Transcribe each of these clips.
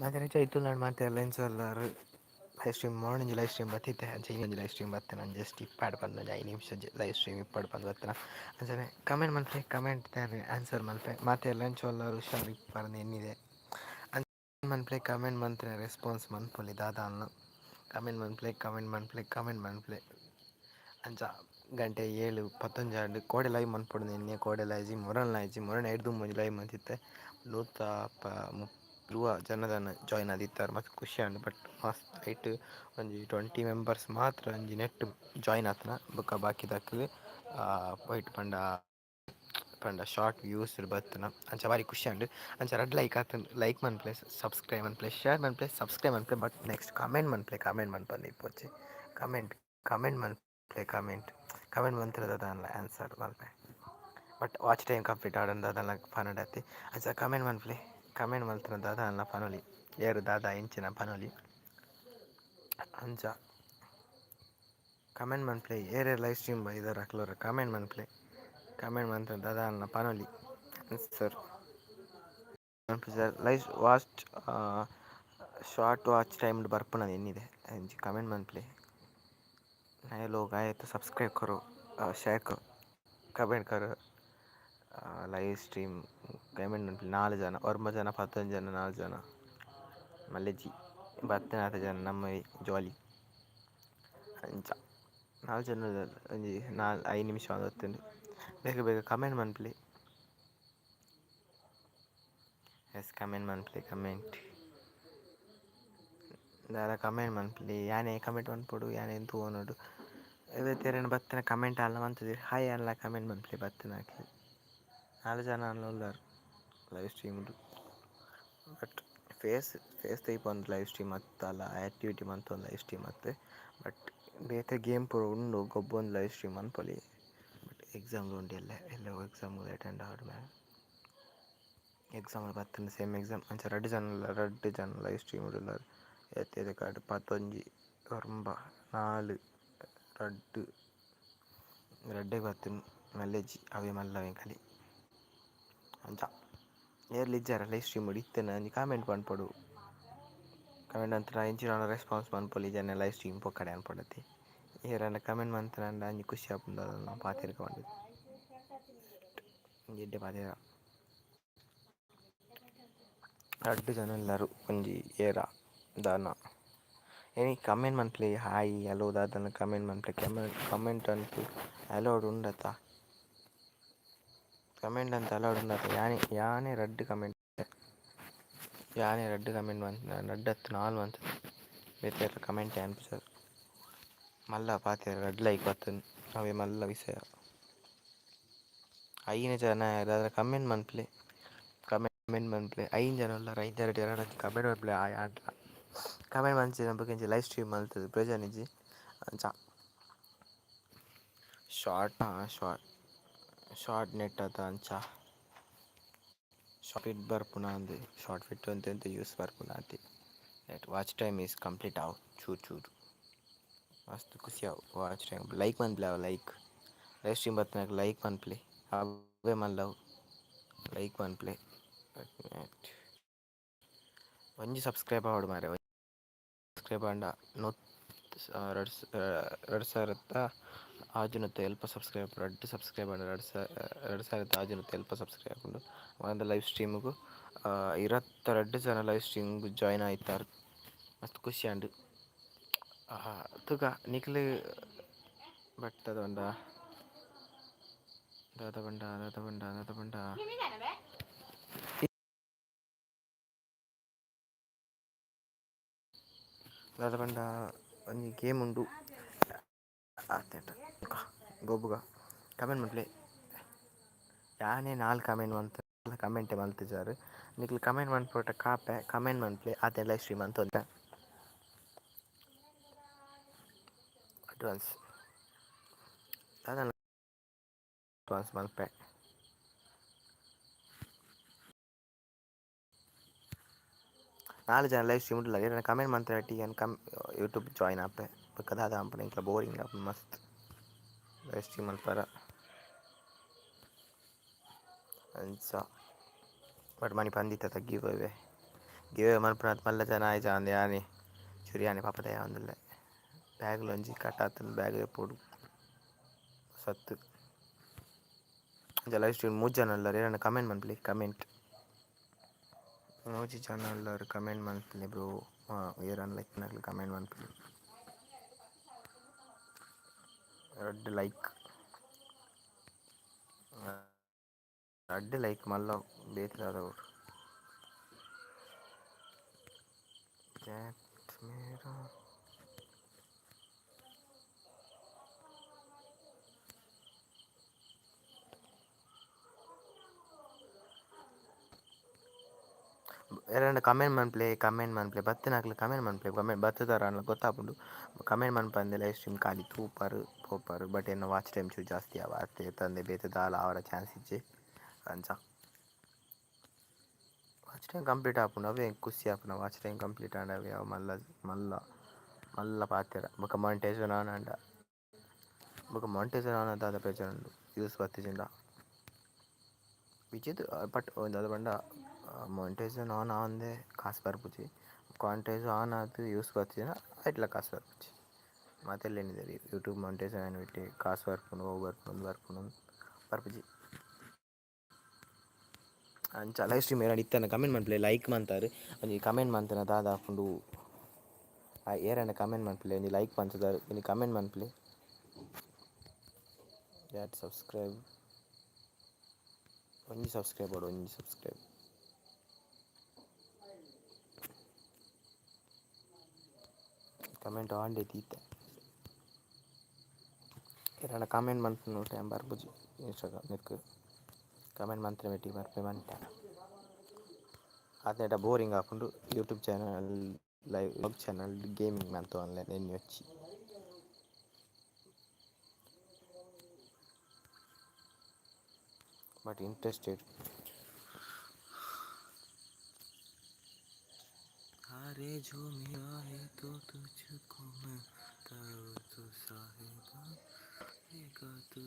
ಮಾತೆರ ಚೈತುಲ್ಲಾಂಡ್ ಮಾತೆರ್ಲ ಎಂಚ ಉಲ್ಲರ್? Live stream morning live stream ಬತ್ತಿತ್ತೆ, ಅಂಚ ಒಂಜಿ ಲೈವ್ ಸ್ಟ್ರೀಮ್ ಬತ್ತಿನ ಜಸ್ಟ್ ಇಪ್ಪಡ್ ಪಂದ್ ಒಂಜಿ 5 ನಿಮಿಷ ಲೈವ್ ಸ್ಟ್ರೀಮ್ ಇಪ್ಪಡ್ ಪಂದ್ ಬತ್ತಿನ. ಅಂಚನೆ ಕಮೆಂಟ್ ಮನ್ಪುಲೆ, ಕಮೆಂಟ್ ಆನ್ಸರ್ ಮನ್ಪೆ. ಮಾತೆರ್ಲ ಎಂಚ ಉಲ್ಲರ್? ಹುಷಾರ್ ಇಪ್ಪರ್ ಎನ್ನಿದೆ. ಮನ್ಪುಲೆ, ಕಮೆಂಟ್ ಮನ್ಪುಲೆ, ರೆಸ್ಪಾನ್ಸ್ ಮನ್ಪೊಲಿ ದಾದಾಂಡ್ಲ. ಕಮೆಂಟ್ ಮನ್ಪುಲೆ, ಕಮೆಂಟ್ ಮನ್ಪುಲೆ, ಕಮೆಂಟ್ ಮನ್ಪುಲೆ. ಅಂಚ ಗಂಟೆ 7:11 ಆಂಡ್. ಕೋಡೆ ಲೈವ್ ಮನ್ಪೊಡು ಎನ್ನಿಯೆ, ಕೋಡೆ ಇಜ್ಜಿ ಮೊರನ್ಲ ಇಜ್ಜಿ. ಮೊರನ್ ಐಡ್ದ್ ದುಂಬು ಒಂಜಿ ಲೈವ್ ಮಂತಿತ್ತೆ. ನೂತ 20 ಜನದನ ಜಾಯಿನ್ ಆದಿತ್ತೆರ್, ಮಸ್ತ್ ಖುಷಿ ಆಂಡ್. ಬಟ್ ಮಸ್ತ್ ಐಟ್ ಒಂಜಿ 20 ಮೆಂಬರ್ಸ್ ಮಾತ್ರ ಒಂಜಿ ನೆಟ್ ಜಾಯಿನ್ ಆತನ, ಬೊಕ ಬಾಕಿದಕುಲು ವೈಟ್ ಪಂಡ ಪಂಡ ಶಾರ್ಟ್ ವ್ಯೂಸ್ ಬತ್ತಿನ. ಅಂಚ ಬಾರಿ ಖುಷಿ ಆಂಡ್. ಅಂಚ ರಡ್ಡ್ ಲೈಕ್ ಆತುಂಡು. ಲೈಕ್ ಮನ್ಪುಲೆ, ಸಬ್ಸ್ಕ್ರೈಬ್ ಮನ್ಪುಲೆ, ಶೇರ್ ಮನ್ಪುಲೆ, ಸಬ್ಸ್ಕ್ರೈಬ್ ಮನ್ಪುಲೆ. ಬಟ್ ನೆಕ್ಸ್ಟ್ ಕಮೆಂಟ್ ಮನ್ಪುಲೆ. ಕಮೆಂಟ್ ಮನ್ಪಂದೆ ಇಪ್ಪೊಡ್ಚಿ. ಕಮೆಂಟ್ ಕಮೆಂಟ್ ಮನ್ಪುಲೆ. ಕಮೆಂಟ್ ಕಮೆಂಟ್ ಮಂತ್ರೆ ದಾದಾಂಡಲ ಆನ್ಸರ್ ಮನ್ಪೆ. ಬಟ್ ವಾಚ್ ಟೈಮ್ ಕಂಪ್ಲೀಟ್ ಆವಡ್ ದಾದಾಂಡಲ ಪನೊಡತೆ. ಅಂಚ ಕಮೆಂಟ್ ಮನ್ಪುಲೆ. ಕಮೆಂಟ್ ಮಲ್ತ್ಂಡ ದಾದಾಂಡಲ ಪನೊಲಿ, ಏರ್ ದಾದ ಎಂಚಿನ ಪನೊಲಿ. ಅಂಚ ಕಮೆಂಟ್ ಮನ್ಪುಲೆ. ಏರೇರ್ ಲೈವ್ ಸ್ಟ್ರೀಮ್ ಬೈದರ್ ಅಕ್ಲೋರ ಕಮೆಂಟ್ ಮನ್ಪುಲೆ. ಕಮೆಂಟ್ ಮಂತ್ಂಡ ದಾದಾಂಡಲ ಪನೊಲಿ answer. Live watch short watch time ಬರ್ಪುನ ಎನ್ನಿದೆ. ಅಂಚ ಕಮೆಂಟ್ ಮನ್ಪುಲೆ. नए लोग आए तो सब्सक्राइब करो, शेयर करो, कमेंट करो. ಲೈವ್ ಸ್ಟ್ರೀಮ್ ಕಮೆಂಟ್ ಮನ್ಪುಲೆ. ನಾಲ್ ಜನ, ಒರ್ಂಬ ಜನ, 11 ಜನ, ನಾಲ್ ಜನ ಮಲ್ಲೆಜ್ಜಿ ಬತ್ತಿನಾತ್ ಜನ ನಮ್ಮವೇ ಜಾಲಿ. ಅಂಚ ನಾಲ್ ಜನ ಒಂಜಿ ನಾಲ್ 5 ನಿಮಿಷ ಆವೊಂದಿತ್ತುಂಡು. ಬೇಗ ಬೇಗ ಕಮೆಂಟ್ ಮನ್ಪುಲೆ. ಎಸ್, ಕಮೆಂಟ್ ಮನ್ಪುಲೆ. ಕಮೆಂಟ್ ದಾದ ಕಮೆಂಟ್ ಮನ್ಪುಲೆ. ಯಾನೆ ಕಮೆಂಟ್ ಮನ್ಪೊಡು, ಯಾನೆ ತೂವೊನೊಡು. ಬೇತೆರೆನ ಬತ್ತಿನ ಕಮೆಂಟ್ ಆಲ ಮಂತುಜೆರ್. ಹಾಯ್ ಆಂಡಲ ಕಮೆಂಟ್ ಮನ್ಪುಲೆ ಬತ್ತಿನಕ್ಲ್. ನಾಲ್ ಜನ ಆಂಡಲ ಉಲ್ಲೆರ್ ಲೈವ್ ಸ್ಟ್ರೀಮ್ ಡ್. ಬಟ್ ಫೇಸ್ ಫೇಸ್ ತೋಜಿಪಂದ್ ಲೈವ್ ಸ್ಟ್ರೀಮ್ ಅತ್ತಲ್ಲ, ಆಕ್ಟಿವಿಟಿ ಮಂತೊಂದು ಲೈವ್ ಸ್ಟ್ರೀಮ್ ಅತ್ತ್. ಬಟ್ ಬೇತೆ ಗೇಮ್ ಪೂರ ಉಂಡು, ಗೊಬ್ಬೊಂದು ಲೈವ್ ಸ್ಟ್ರೀಮ್ ಮನ್ಪೊಲಿ. ಬಟ್ ಎಕ್ಸಾಮ್ ಉಂಡು, ಎಲ್ಲೆ ಎಲ್ಲೆ ಎಕ್ಸಾಮ್ ಅಟೆಂಡ್ ಆವೊಡು. ಎಕ್ಸಾಮ್ ಬತ್ತ್ಂಡ್, ಸೇಮ್ ಎಕ್ಸಾಮ್. ಅಂಚ ರಡ್ಡ್ ಜನ ಉಲ್ಲೆರ್, ರಡ್ಡ್ ಜನ ಲೈವ್ ಸ್ಟ್ರೀಮ್ ಡ್ ಉಲ್ಲೆರ್. ಏತ್ ಏತ್ 11, ಒರ್ಂಬ, ನಾಲ್, ರಡ್ಡ್, ರಡ್ಡೆ ಬತ್ತ್ಂಡ್. ಮಲ್ಲೆಜ್ಜಿ, ಅವೇ ಮಲ್ಲ ಎಂಕಲೆ. ಅಂಚ ಏರ್ಲ ಇಜ್ಜಾರ ಲೈವ್ ಸ್ಟ್ರೀಮ್ ಡ್? ಇತ್ತ್ಂಡ ಒಂಜಿ ಕಾಮೆಂಟ್ ಪನ್ಪೊಡು. ಕಮೆಂಟ್ ಮಂತ್ಂಡ ಎಂಚಿನ ರೆಸ್ಪಾನ್ಸ್ ಮನ್ಪೊಲಿ. ಇಜ್ಜಾಂಡ ಲೈವ್ ಸ್ಟ್ರೀಮ್ ಪೊಕ್ಕಡೆ ಅನ್ಪೊಡತೆ. ಏರಾಂಡ ಕಮೆಂಟ್ ಮಂತ್ಂಡ ಒಂಜಿ ಖುಷಿ ಆಪುಂಡು ದಾದನ ಪಾತೆರ್ಗ ಪಂಡುದು. ಒಂಜಿ ಎಡ್ಡೆ ಪಾತೆರ. ರಡ್ಡ್ ಜನ ಉಲ್ಲೆರ್. ಒಂಜಿ ಏರ ದಾನ ಎನಿ ಕಮೆಂಟ್ ಮನ್ಪುಲೆ. ಹಾಯ್, ಹಲೋ ದಾದನ ಕಮೆಂಟ್ ಮನ್ಪುಲೆ. ಕಮೆಂಟ್ ಕಮೆಂಟ್ ಅಂತು ಅಲೌಡ್ ಉಂಡತ? ಕಮೆಂಟ್ ಅಂತು ಅಲೌಡ್ ಉಂಡತ? ಯಾನೆ ಯಾನೆ ರಡ್ಡ್ ಕಮೆಂಟ್, ಯಾನೆ ರಡ್ಡ್ ಕಮೆಂಟ್ ಮಂತ್, ರಡ್ಡ್ ಅತ್ತ್ ನಾಲ್ ಮಂತ್. ಬೇತೆ ಕಮೆಂಟ್ ಅನ್ಪುಜೆರ್. ಮಲ್ಲ ಪಾತೆರ, ರಡ್ಡ್ ಲೈಕ್ ಬತ್ತುಂಡು, ಅವೇ ಮಲ್ಲ ವಿಷಯ. 5 ಜನ ದಾದ ಕಮೆಂಟ್ ಮನ್ಪುಲೆ, ಕಮೆಂಟ್ ಮನ್ಪುಲೆ. 5 ಜನ ಉಲ್ಲೆರ್. 5 ಜನಟ್ ಏರಾಂಡ ಕಮೆಂಟ್ ಮನ್ಪುಲೆ ಹಾಯ್ ಆಂಡಲ. ಕಮೆಂಟ್ ಮಂತಿನ ಬೊಕ ಇಂಚ ಲೈವ್ ಸ್ಟ್ರೀಮ್ ಮಲ್ತುದು ಪ್ರಯೋಜನ ಇಜ್ಜಿ. ಅಂಚ ಶಾರ್ಟ್ ಶಾರ್ಟ್ ಶಾರ್ಟ್ ನೆಟ್ ಅತ. ಅಂಚ ಶಾರ್ಟ್ ಫಿಟ್ ಬರ್ಪುನ ಅಂದ್, ಶಾರ್ಟ್ ಫಿಟ್ ಒಂತೆ ಒಂತೆ ಯೂಸ್ ಬರ್ಪುನ ಅತೆ. Net watch time is complete ಆವು ಚೂರು ಚೂರು. ಮಸ್ತ್ ಖುಷಿ ಆವು. ವಾಚ್ ಟೈಮ್ ಲೈಕ್ ಮನ್ಪುಲೆ ಅವು ಲೈಕ್. ಲೈವ್ ಸ್ಟ್ರೀಮ್ ಬತ್ತಿನಕ್ ಲೈಕ್ ಮನ್ಪುಲೆ, ಅವೇ ಮಲ್ಲವು. ಲೈಕ್ ಮನ್ಪುಲೆ. ಒಂಜಿ ಸಬ್ಸ್ಕ್ರೈಬ್ ಆವೊಡು ಮಾರ್ರೆ. ಸಬ್ಸ್ಕ್ರೈಬ್ ಆಂಡ ನೂತ್ ರಡ್ಡ್ ರಡ್ಡ್ ಸಾವಿರತ್ತ ಆಜಿನೂತ ಎಲ್ಪ ಸಬ್ಸ್ಕ್ರೈಬ್. ರಡ್ಡ್ ಸಬ್ಸ್ಕ್ರೈಬ್ ಆಂಡ 2650 ಸಬ್ಸ್ಕ್ರೈಬ್ ಆಪುಂಡು. ಒಂದ ಲೈವ್ ಸ್ಟ್ರೀಮ್ಗು 22 ಜನ ಲೈವ್ ಸ್ಟ್ರೀಮ್ ಜಾಯಿನ್ ಆಯಿತಾರ್. ಮಸ್ತ್ ಖುಷಿ ಆಂಡ್. ತೂಕ ನಿಕ್ಲ್. ಬಟ್ ದಾದ ಪಂಡ, ದಾದ ಪಂಡ, ದಾದ ಪಂಡ, ದಾದ ಪಂಡ, ದಾದ ಪಂಡ, ಒಂಜಿ ಗೇಮ್ ಉಂಡು ಆತೇಟ ಗೊಬ್ಬುಗ. ಕಮೆಂಟ್ ಮನ್ಪುಲೆ. ಯಾನೆ ನಾಲ್ ಕಮೆಂಟ್ ಮಂತ್, ಕಮೆಂಟ್ ಮಲ್ತಿಜಾರ್. ನಿಕ್ಲ್ ಕಮೆಂಟ್ ಮನ್ಪೊಟ ಕಾಪೆ. ಕಮೆಂಟ್ ಮನ್ಪುಲೆ. ಆತೆ ಲೈವ್ ಸ್ಟ್ರೀಮ್ ಮಂತೊಂದೆ. ಅಡ್ವಾನ್ಸ್ ದಾದನ ಅಡ್ವಾನ್ಸ್ ಮನ್ಪೆ. ನಾಲ್ ಜನ ಲೈವ್ ಸ್ಟ್ರೀಮ್ ಉಲ್ಲೆರ್. ಏರೆನ ಕಮೆಂಟ್ ಮಂತ್ಂಡ ಯಾನ್ ಕಮ್ ಯೂಟ್ಯೂಬ್ ಜಾಯಿನ್ ಆಪೆ. ಬೊಕ ದಾದ ಮನ್ಪುನ? ಎಂಕ್ಲ ಬೋರಿಂಗ್ ಆಪುಂಡು ಮಸ್ತ್ ಲೈವ್ ಸ್ಟ್ರೀಮ್ ಮನ್ಪರ. ಅಂಚ ಬಟ್ ಮನಿಪಂದಿತ್ತ ಗಿವ್ ಅವೇ. ಗಿವ್ ಮನ್ಪುನಾತ್ ಮಲ್ಲ ಜನ ಆಯಿಜ ಯಾನೆ ಚುರಿ ಆನೆ ಪಾಪ ದಯವಂದುಲ್ಲೆ ಬ್ಯಾಗ್ಲ ಒಂಜಿ ಕಟ್ ಆತುಂಡ್ ಬ್ಯಾಗ್ ದೆಪ್ಪೊಡು ಸತ್ ಒಂಜ ಲೈವ್ ಸ್ಟ್ರೀಮ್ ಮೂಜಿ ಜನ ಉಲ್ಲರ್ ಇರೆನ ಕಮೆಂಟ್ ಮನ್ಪುಲೆ ಕಮೆಂಟ್. ಮೂಜಿ ಜನ ಉಲ್ಲರ್ ಕಮೆಂಟ್ ಮನ್ಪುಲೆ ಬ್ರೋ ಏರೆನ್ಲ ಇತ್ತಿನಕ್ಲ್ ಕಮೆಂಟ್ ಮನ್ಪುಲೆ. ರಡ್ಡ್ ಲೈಕ್. ರಡ್ಡ್ ಲೈಕ್ ಮಲ್ಲ ಬೇತೆ ದಾದ ಬೋಡು. ಚಾಟ್ ಮೇರಾ. ಏರಾಂಡ ಕಮೆಂಟ್ ಮನ್ಪುಲೆ ಕಮೆಂಟ್ ಮನ್ಪುಲೆ ಬತ್ತಿನಕ್ಲ್ ಕಮೆಂಟ್ ಮನ್ಪುಲೆ ಕಮೆಂಟ್ ಬತ್ತುದರ ಗೊತ್ತಾಪುಂಡು ಕಮೆಂಟ್ ಮನ್ಪಂದೆ ಲೈವ್ ಸ್ಟ್ರೀಮ್ ಖಾಲಿ ತೂಪರ್ ಪೋಪರ್ ಬಟ್ ಎನ್ನ ವಾಚ್ ಟೈಮ್ ಚೂರು ಜಾಸ್ತಿ ಆವು ಅತೆ ಅತ್ತಂದೆ ಬೇತೆ ದಾಲ ಆವರೆ ಚಾನ್ಸ್ ಇಜ್ಜಿ ಅಂಚ. ವಾಚ್ ಟೈಮ್ ಕಂಪ್ಲೀಟ್ ಆಪುಂಡು ಅವೇ ಎಂಕ್ ಖುಷಿ ಆಪುನ ವಾಚ್ ಟೈಮ್ ಕಂಪ್ಲೀಟ್ ಆಂಡ ಅವೇ ಅವು ಮಲ್ಲ ಮಲ್ಲ ಮಲ್ಲ ಪಾತೆರ ಬೊಕ ಮೊನಿಟೈಸೇಶನ್ ಆನ್ ಆಂಡ ಬೊಕ ಮೊನಿಟೈಸೇಶನ್ ಆನ್ ಆದ್ ದಾದ ಪ್ರಯೋಜನ ಉಂಡು ವ್ಯೂಸ್ ಬತ್ತಿಜಿಂಡ. ವಿಚಿತ್ರ ಬಟ್ ದಾದ ಪಂಡ ಮೊನಿಟೈಸೇಶನ್ ಆನ್ ಆವಂದೆ ಕಾಸ್ ಬರ್ಪುಜಿ ಮೊನಿಟೈಸ್ ಆನ್ ಆದ್ ವ್ಯೂಸ್ ಬತ್ತಿಜಿಂಡ ಐಟ್ಲ ಕಾಸ್ ಬರ್ಪುಜಿ. ಮಾತೆರ್ಲ ಎನ್ನಿದೆರ್ ಯೂಟ್ಯೂಬ್ ಮೊನಿಟೈಸೇಶನ್ ಆಯಿನ ಬಿಟ್ಟೆ ಕಾಸ್ ಬರ್ಪುಂಡು ಅವು ಬರ್ಪುಂಡು ಉಂದು ಬರ್ಪುಂಡು ಬರ್ಪುಜಿ. ಅಂಚ ಲೈವ್ ಸ್ಟ್ರೀಮ್ ಏರಾಂಡ ಇತ್ತಂಡ ಕಮೆಂಟ್ ಮನ್ಪುಲೆ ಲೈಕ್ ಮಂತರ್ ಒಂಜಿ ಕಮೆಂಟ್ ಮಂತುಂಡ ದಾದ ಆಪುಂಡು ಏರಾಂಡ ಕಮೆಂಟ್ ಮನ್ಪುಲೆ ಒಂಜಿ ಲೈಕ್ ಮಂತುದರ್ ಒಂಜಿ ಕಮೆಂಟ್ ಮನ್ಪುಲೆ. ದಾಟ್ ಸಬ್ಸ್ಕ್ರೈಬ್ ಒಂಜಿ ಸಬ್ಸ್ಕ್ರೈಬ್ ಬೋಡು ಒಂಜಿ ಸಬ್ಸ್ಕ್ರೈಬ್. ಕಮೆಂಟ್ ಆಂಡೆ ದೀತೆ ಏರಾಂಡ ಕಮೆಂಟ್ ಮನ್ಪುನ ಟೈಮ್ ಬರ್ಪುಜಿ ಇನ್ಸ್ಟಾಗ್ರಾಮ್ ನೆಕ್ಕ್ ಕಮೆಂಟ್ ಮಂತ್ರೆ ಮೆಟ್ಟಿಗೆ ಬರ್ಪೆ ಮಂತೆ ಆತ್ನೇಟ ಬೋರಿಂಗ್ ಆಪುಂಡು YouTube channel live vlog channel gaming ಮಂತೊನ್ಲೆ ಎನ್ನಿಯೊಚ್ಚಿ. But interested. हारे जो मेरा है तो तुझको मैं तो साहिबा तू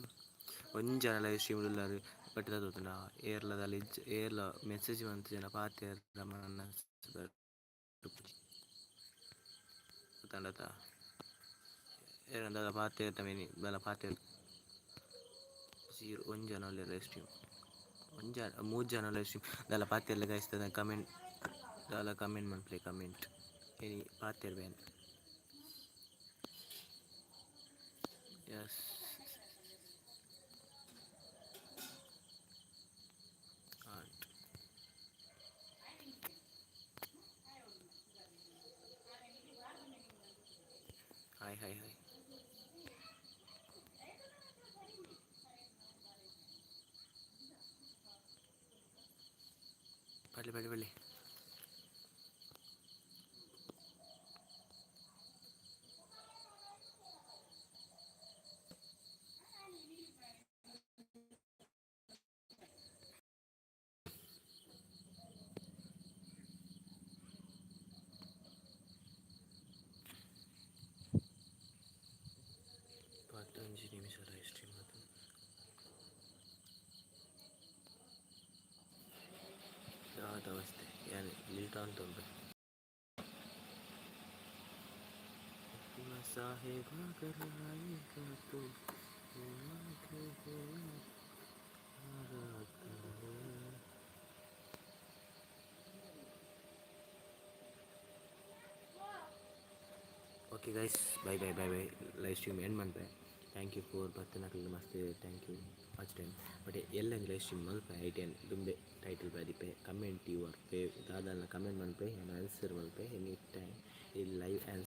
ಒಂಜಿ ಲೈವ್ ಸ್ಟ್ರೀಮ್ ಉಲ್ಲರ್ ಬಟ್ ದಾದ ಗೊತ್ತುಂಡ ಏರ್ಲ ದಾಲ ಇಜ್ಜಿ ಏರ್ಲ ಮೆಸೇಜ್ ಮಂತುಜೆಂಡ ಪಾತೆರ್ರೆ ಮನಸ್ ಬರ್ಪುಜಿ ಗೊತ್ತುಂಡತ ಏರ್ನ ದಾದ ಪಾತೆರ್ದ ಮಿನಿ ದಾಲ ಪಾತೆರ್ ಜೀರೋ ಒಂಜಿ ಜನ ಉಲ್ಲೆರ್ ಲೈವ್ ಸ್ಟ್ರೀಮ್ ಒಂಜಿ ಮೂಜಿ ಜನ ಲೈವ್ ಸ್ಟ್ರೀಮ್ ದಾಲ ಪಾತೆರ್ಲೆ ಗೈಸ್ ದಾದ ಕಮೆಂಟ್ ದಾಲ ಕಮೆಂಟ್ ಮನ್ಪುಲೆ ಕಮೆಂಟ್ ಇನಿ ಪಾತೆರ್ವೆ ಯಾನ್. Yes art. Hi hi hi. ಬರಲಿ ಬರಲಿ ಬರಲಿ. ಪತ್ತೊಂಜಿ ನಿಮಿಷ ಲೈವ್ ಸ್ಟ್ರೀಮ್ ಅದು. ದಾದ ಅವಸ್ಥೆ ಯಾನ್ ಲಿಲ್ಟಾನ್ ತೊಂಬೆ. साहिबा घर आएगा तो okay guys, bye bye bye bye. Live stream end ಮನ್ಪೆ. Thank you for ಬತ್ತಿನಕ್ಲೆಗ್ ಮಸ್ತ್ thank you watch time. But ಎಲ್ಲಂಜಿ live stream ಮಲ್ಪೆ ಐಟೆನ್ ದುಂಬೆ ಟೈಟಲ್ ಬದಿಪೆ ಕಮೆಂಟ್ your ಫೇವ್ ದಾದಲ್ನ ಕಮೆಂಟ್ ಮನ್ಪೆ ಯಾನ್ ಆನ್ಸರ್ ಮಲ್ಪೆ ಎನಿ ಟೈಮ್ ಈ ಲೈವ್ ಆನ್ಸರ್.